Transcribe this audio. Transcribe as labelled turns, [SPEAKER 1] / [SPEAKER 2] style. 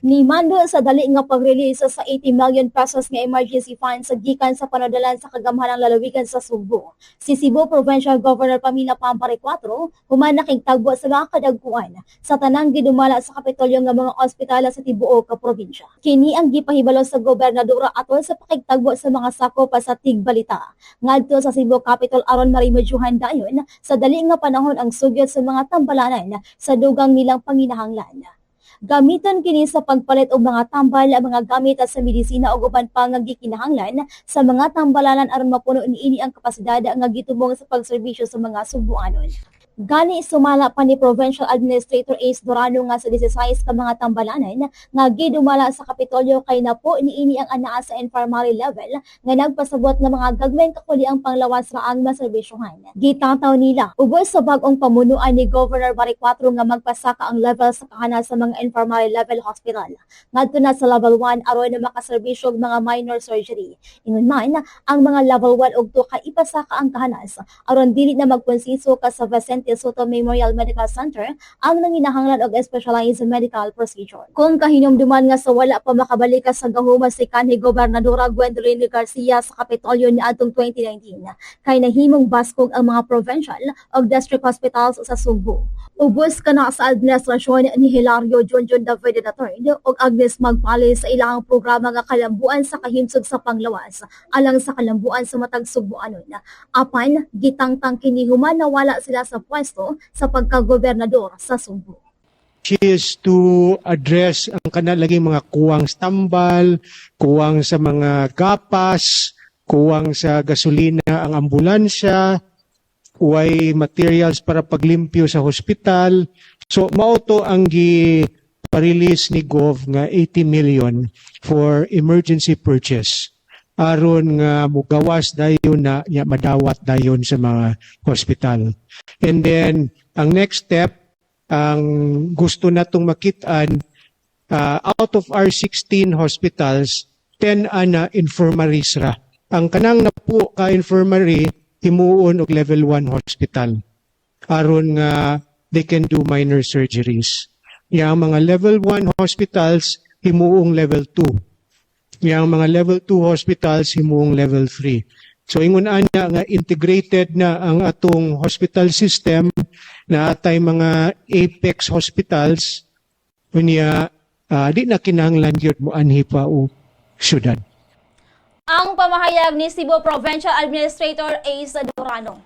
[SPEAKER 1] Nimando sa dali nga pag-release sa 80 million pesos nga emergency funds gikan sa panudlan sa kagamhanang lalawigan sa Sugbo si Cebu Provincial Governor Pamela Pam Baricuatro, human nakigtagbo sa mga kadagkuan sa tanang gidumala sa Kapitolyo nga mga ospital sa tibuok ka probinsya. Kini ang gipahibalo sa gobernadora atol sa pakigtagbo sa mga sakop sa Tigbalita ngadto sa Cebu Capitol aron maremedyohan dayon sa dali nga panahon ang sugyot sa mga tambalanan sa dugang nilang panginahanglan. Gamiton kini sa pagpalit og mga tambal, mga gamit sa medisina ug uban pa nga gikinahanglan sa mga tambalanan aron mapuno niini ang kapasidad nga gitumong sa pagserbisyo sa mga Sugbuanon. Gani sumala pa ni Provincial Administrator Ace Durano nga sa 16 ka mga tambalanan nga gidumala sa Kapitolyo kay napo niini ang anaa sa infirmary level nga nagpasabot nga mga gagmayng kakuliang panglawas ra ang maserbisyohan. Gitataw nila ubos sa bag-ong pamunuan ni Governor Baricuatro nga magpasaka ang level sa kahanas sa mga infirmary level hospital ngadto na sa level 1 aron na makaserbisyo og mga minor surgery. Ingon man, ang mga level 1 ug 2 kay ipasaka ang kahanas aron dili na magkonsenso ka sa Vicente Sotto Memorial Medical Center ang nanginahanglan og specialized medical procedure. Kung kahinumduman nga sa wala pa makabalik sa gahuma si kanhi Gobernadora Gwendolyn Garcia sa Kapitolyo niadtong 2019, kay nahimong baskog ang mga provincial ug district hospitals sa Sugbo. Ubos kana sa administrasyon ni Hilario Junjun David III ug Agnes Magpale sa ilang programa nga kalambuan sa kahimsog sa panglawas alang sa kalambuan sa matag Sugbuanon. Apan gitangtang kini human nawala sila sa pwesto sa pagkagobernador sa Sugbo.
[SPEAKER 2] Which is to address ang kana lagi mga kuwang sa tambal, kuwang sa mga gapas, kuwang sa gasolina ang ambulansya, way materials para paglimpyo sa hospital. So mao to ang gi pa-release ni Gov nga 80 million for emergency purchase aron nga mugawas dayon na nya madawat dayon sa mga hospital. And then ang next step, ang gusto natong makitaan, out of our 16 hospitals, 10 ana infirmaries ra. Ang kanang napo ka infirmary, himuon og level 1 hospital aron nga they can do minor surgeries. Yang mga level 1 hospitals, himuong level 2. Yang mga level 2 hospitals, himuong level 3. So ingon ana nga integrated na ang atong hospital system na atay mga apex hospitals, unya di na kinahanglan gyud mo anhi pa og syudad.
[SPEAKER 1] Ang pamahayag ni Cebu Provincial Administrator Ace Durano.